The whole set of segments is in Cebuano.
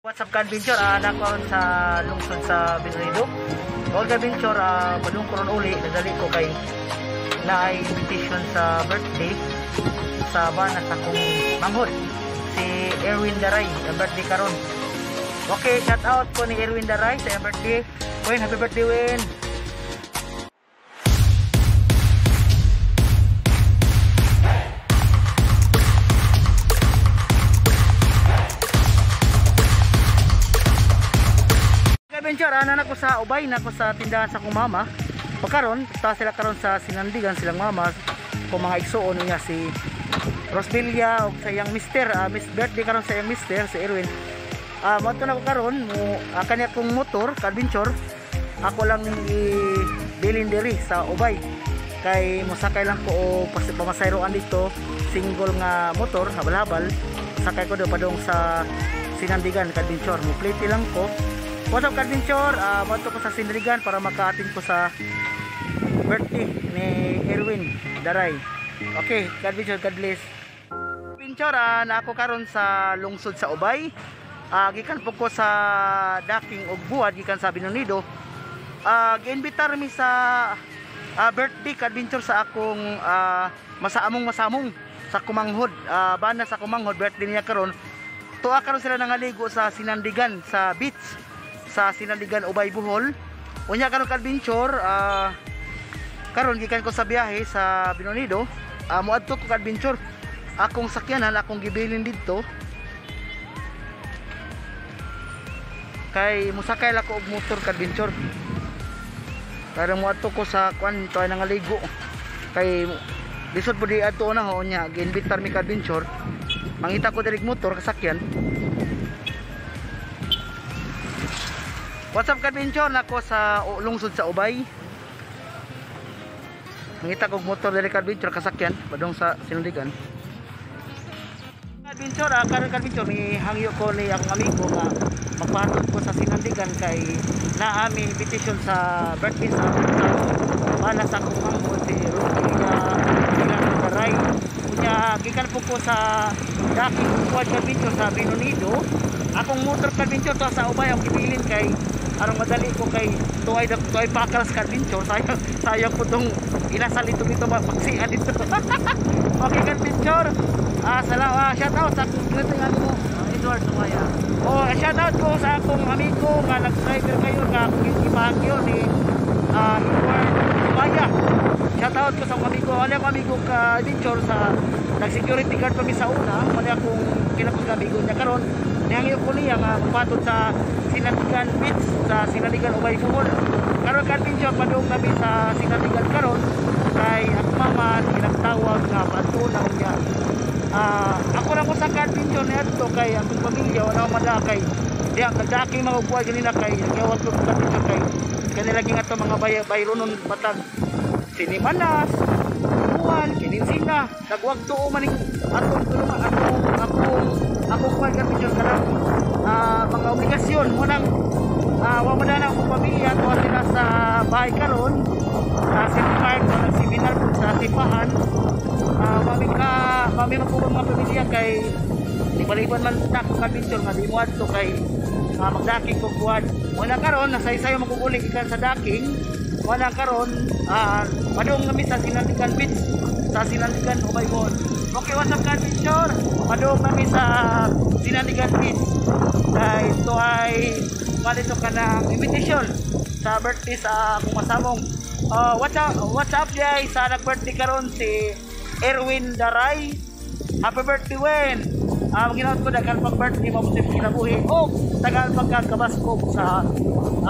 What's up, ka-adventure? Nako karon sa lungsod sa Binrido. All ka-adventure, padung ko ron uli, nadali ko kay naay invitation sa birthday sa bana sa akong manghod, si Erwin Daray, ang birthday karon. Okay, shout out ko ni Erwin Daray sa iyang birthday. Win, happy birthday, Win! Adventure, ana na ko sa Ubay, na ko sa tindahan sa akong mama. Pagkaron, ta sila karon sa Sinandigan silang mama kung mga igsuon niya si Rosbelia og sa iyang mister, miss birthday karon sa iyang mister si Erwin. Moadto na ko karon mo kanya kong motor, ka-adventure. Ako lang ning ibilin diri sa Ubay. Kay mosakay lang ko o pamasayroan dito, single nga motor, habal-habal. Sakay ko do padung sa Sinandigan, ka-adventure. Mo plate lang ko. What's up, ka-adventure? Moadto ko sa Sinandigan para maka-attend ko sa birthday ni Erwin Daray. Okay, ka-adventure, God bless. Adventure, na ako karon sa lungsod sa Ubay. Gikan po ko sa Daking og Buwad, gikan sa Binonido. Giinbitar mi sa birthday, ka-adventure, sa akong masaamong masamong sa Kumanghod. Bana sa Kumanghod, birthday niya karon. Tuwa karon sila nangaligo sa Sinandigan, sa beach sa Sinandigan, Ubay, Bohol. Unya karon, ka-adventure, karon gikan ko sa biyahe sa Binonido. Moadto ko, ka-adventure. Akong sakyanan, akong gibilin didto. Kay mosakay la ko og motor, ka-adventure. Pero moadto ko sa kuan to ay nangaligo. Kay lisod po di adto na ho nya, giinbitar mi, ka-adventure. Mangita ko diri motor kasakyan. What's up, ka-adventure? Nako sa lungsod sa Ubay. Mangita kog motor diri, ka-adventure, kasakyan padung sa Sinandigan. Adventure, karon, ka-adventure, mi hangyo ko ni akong amigo nga magpahatod ko sa Sinandigan kay naa mi invitation sa birthday sa bana sa akong manghod si Rudy Daray. Unya gikan po ko sa Daking Buwad, ka-adventure, sa Binonido. Akong motor, ka-adventure, to sa Ubay ang gibilin kay aron madali ko kay tuay pakals, ka-adventure. Sayang sayang po tong inasal ito dito paksian dito. Okay, ka-adventure. Salamat, shout out sa akong greeting ano mo. Edward Sumaya. Oh, shout out ko sa akong amigo nga nag-driver kayo nga akong ipahagyo ni Edward Sumaya. Shout out ko sa akong amigo. Wala akong amigo, ka-adventure, sa nag-security guard pa mi sa una. Wala akong kinakong amigo niya karon. Nihangyo ko niya nga magpatod sa Sinandigan Beach sa Sinandigan, Ubay, Bohol. Karon, ka-adventure, padung kami sa Sinandigan karon kay ang mama ginagtawag nga padto na niya. Ako lang ko sa ka-adventure niadto kay akong pamilya wala mada kay diha nagdaki mga buhay ganina kay nagyawat ko, ka-adventure, kay kanila nga ato mga bayronon batag Sinimanas, Buwan, Kininsina, nagwagto maning atong tulungan akong akong akong kuan, ka-adventure, kanang mga obligasyon mo nang wa man na akong pamilya, tuwa sila sa bahay karon sa City Park o nag-seminar po sa simbahan. Mami ka mami magpupong mga pamilya kay di baliban man ta ko, ka-adventure, nga di mo adto kay magdaking kog buwan. Wala karon nasaysayo maguguli gikan sa Daking. Wala karon padung kami sa Sinandigan Beach sa Sinandigan, Ubay, Bohol. Okay, what's up, ka-adventure? Padung kami sa Sinandigan Beach dahil ito ay malito ka ng invitation sa birthday sa akong masamong. What's up guys, sa nag-birthday karon si Erwin Daray. Happy birthday, Wen! Ginaot ko daghan pag birthday mo sa kinabuhi o tagal pagkakabaskog sa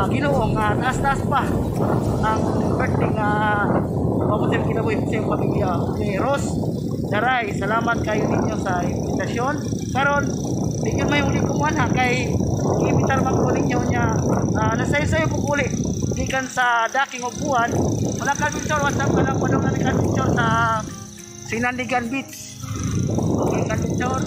Ginoo nga taas-taas pa ang birthday nga mabuti kinabuhi sa iyong pamilya ni Rose Daray. Salamat kayo ninyo sa imbitasyon. Karon di yun may uli kumuha ha kay iimbitar man ko ninyo niya. Nasayo-sayo ko uli gikan sa Daking og Buwan. Wala, ka-adventure, what's up ka lang, padung na ka-adventure sa Sinandigan Beach. Okay, ka-adventure.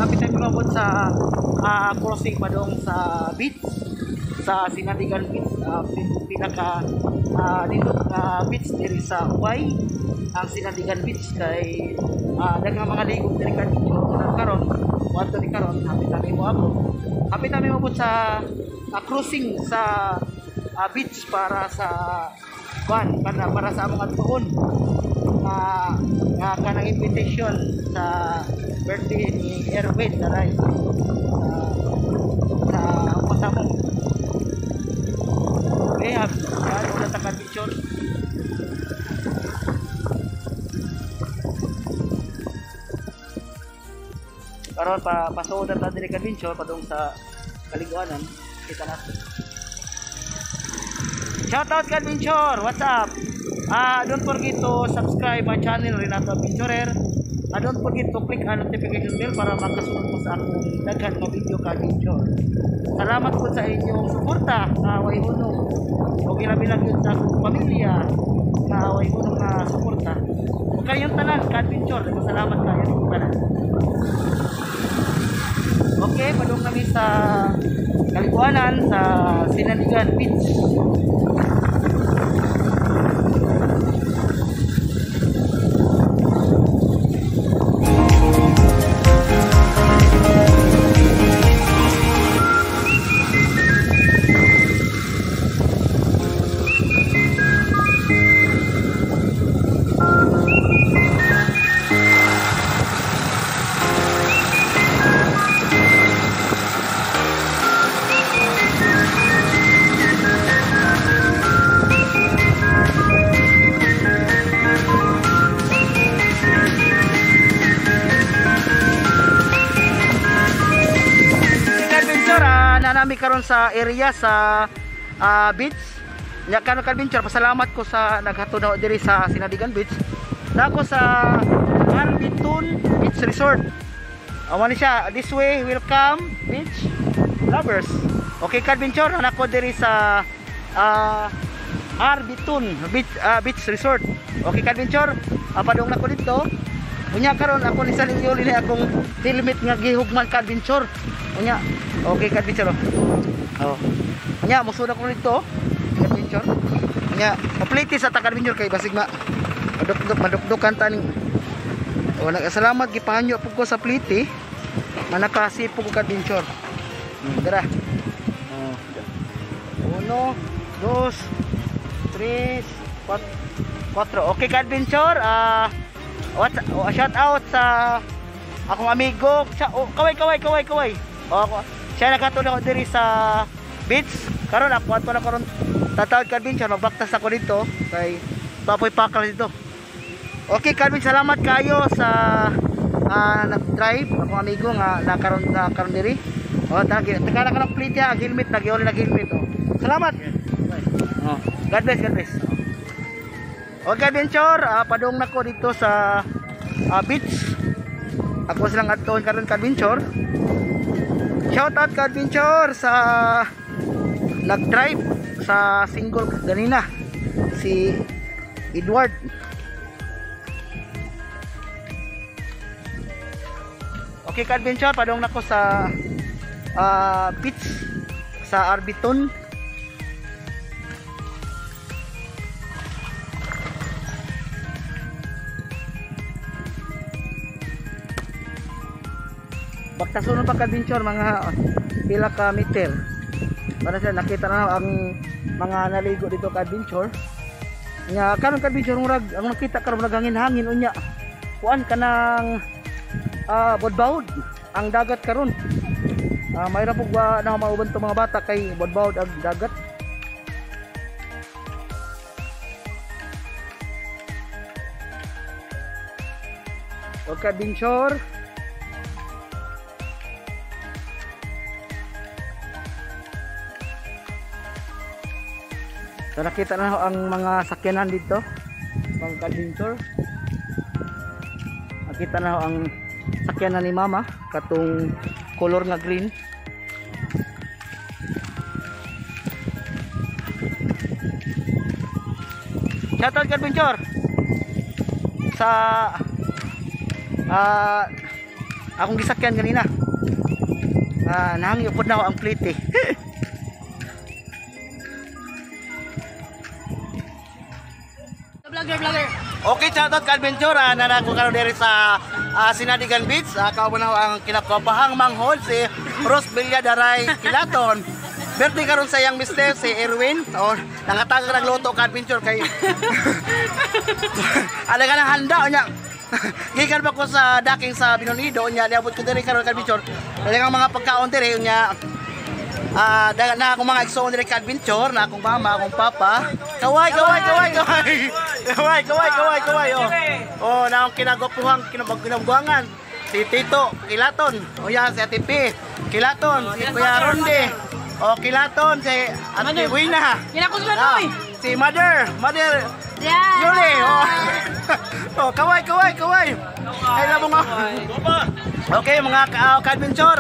Hapit na mi maabot sa crossing padong sa beach, sa Sinandigan Beach, pinaka nindot nga beach diri sa Ubay, ang Sinandigan Beach kay daghang mga ligo diri ka karon. Wadto ni karon hapit na mi moabot. Hapit na mi moabot sa crossing sa beach para sa kuan, para sa among adtuon nga kanang invitation sa birthday ni Erwin Daray sa pasamo. Okay, wala ta ka-picture. Karon pa pasuod ta diri ka-adventure padung sa Kaliguanan. Kita nato. Shout out ka-adventure, what's up? Don't forget to subscribe my channel, Renato Adventurer. Don't forget to click ang notification bell para makasunod mo sa akong daghan nga video ka-adventure. Salamat po sa inyong suporta nga way hunong, o ilabi lang yun sa akong pamilya nga way hunong na suporta. O kayong tanan ka-adventure, salamat kayo sa tanan. Okay, padung kami sa Kaliguanan sa Sinandigan Beach. Nami karon sa area sa beach. Nya karon ka-adventure, pasalamat ko sa naghatod na diri sa Sinandigan Beach. Nako sa Arbitun Beach Resort. Amo ni siya, this way, welcome beach lovers. Okay ka-adventure, nako diri sa Arbitun Beach, Beach Resort. Okay ka-adventure, padung nako dito. Unya karon ako ni salinyo linay akong helmet nga gihugman ka-adventure. Unya, okay ka-adventure. Oh. Unya musud ako dito, ka-adventure. Unya, mapliti sa ta ka-adventure kay basig ma madukduk madukdukan ta ning. Oh, salamat gipahanyo pud ko sa pliti. Manakasipo ko ka-adventure. Dara. Oh. 1 2 3 4. Okay ka-adventure, shout out sa akong amigo. Oh, kaway kaway kaway kaway. Oh, ako, siya naghatod ako diri sa beach. Karon ako ato na karon tatawad ka-adventure, magbaktas ako dito kay papoy pakal dito. Okay ka-adventure, salamat kayo sa nag-drive akong amigo nga nakaron na karon diri. Oh, tagi taka na kanang plate ang helmet, nagyoli nag helmet oh. Salamat. Oh, God bless, God bless. Okay adventure, padung nako dito sa beach. Ako silang adtoon karon ka-adventure. Shout out ka-adventure sa nag-drive sa single ganina, si Edward. Okay ka-adventure, padung nako sa beach sa Arbitun. Baktasun pa ka-adventure mga pila ka meter. Para sa nakita na ang mga naligo dito ka-adventure. Nya karon ka-adventure murag ang nakita karon murag hangin-hangin unya. Kuan kanang bodbaud ang dagat karon. Mayra pug na mauban to mga bata kay bodbaud ang dagat. Okay adventure. So nakita na ang mga sakyanan dito, mga ka-adventure. Nakita na ang sakyanan ni mama, katong color nga green. Shoutout ka-adventure sa Akong gisakyan ganina. Nahangyo pod na ako ang plate eh. Vlogger, vlogger. Okay, shoutout ka adventure. Nanako karon diri sa Sinadigan Beach. Kauban na ang kinakopahang manghol si Rose Villadaray Kilaton. Birthday karon sa iyang mister si Erwin. O nangatag ng luto ka adventure kay alaga ng handa unya. Gikan pa ko sa daking sa Binonido unya niabot ko diri karon ka adventure. Daghang mga pagkaon diri unya. Na akong mga igsoon diri ka adventure, na akong mama, akong papa. Kaway, kaway, kaway, kaway. Kaway, kaway, kaway, kaway. Oh. Oh, na akong kinagopuhang kinabagguangan. Si Tito Kilaton. O yan, si Ate P. Kilaton, si Kuya Ronde. O Kilaton, si Ate Wina. Kinakos na to eh. Si Mother, Mother Yeah. Yuli. Oh. Oh, kaway, kaway, kaway. Ay, labo nga. Okay, mga ka-adventure,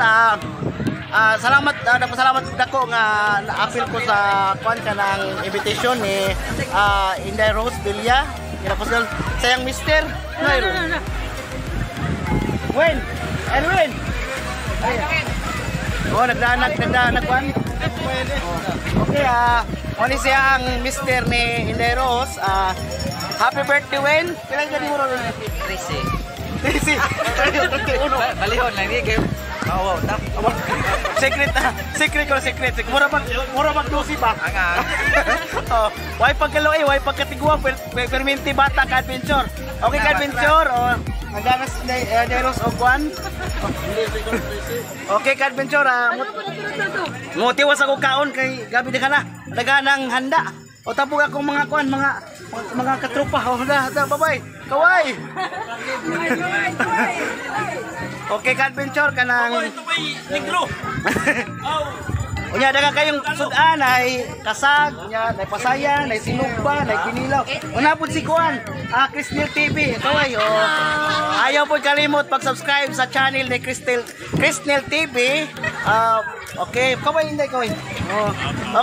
salamat, nagpasalamat dako nga na-appeal ko sa kuan ka ng invitation ni Inday Rose Villa. Kinapos sayang mister. No, no, no, no. Wen, Erwin. Oh, nagdanag, nagdanag kuan. Oh. Okay, oni siya ang mister ni Inday Rose. Happy birthday, Wen. Pila ka mo ron? 13. 13. 31. Balihon lang ni kayo. Oh, wow, tap. Secret na. Secret ko, secret. Mura mag 12 pa. Ang ang. Oh, why pagkaloy, why pagkatiguang, perminti bata ka adventure. Okay ka adventure. Oh, nagdanas ni Rose og kwan. Okay ka adventure. Ano po na to, to? Motiwas ako kaon kay gabi na ka na. Daga ng handa. O tapog akong mga kwan, mga katropa. O da, da, bye-bye. Kaway. Okay ka adventure kanang Ito may negro. Unya daga kayong sudan ay kasag, unya nay pasayan, nay sinugba, nay kinilaw. Una pud si Kuan, Crystal TV. Kaway oh. Ayaw pud kalimot pag-subscribe sa channel ni Crystal Crystal TV. Okay, kaway inday kaway. Oh.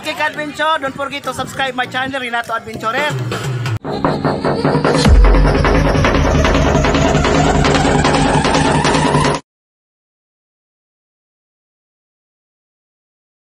Okay ka adventure, don't forget to subscribe my channel Renato Adventurer.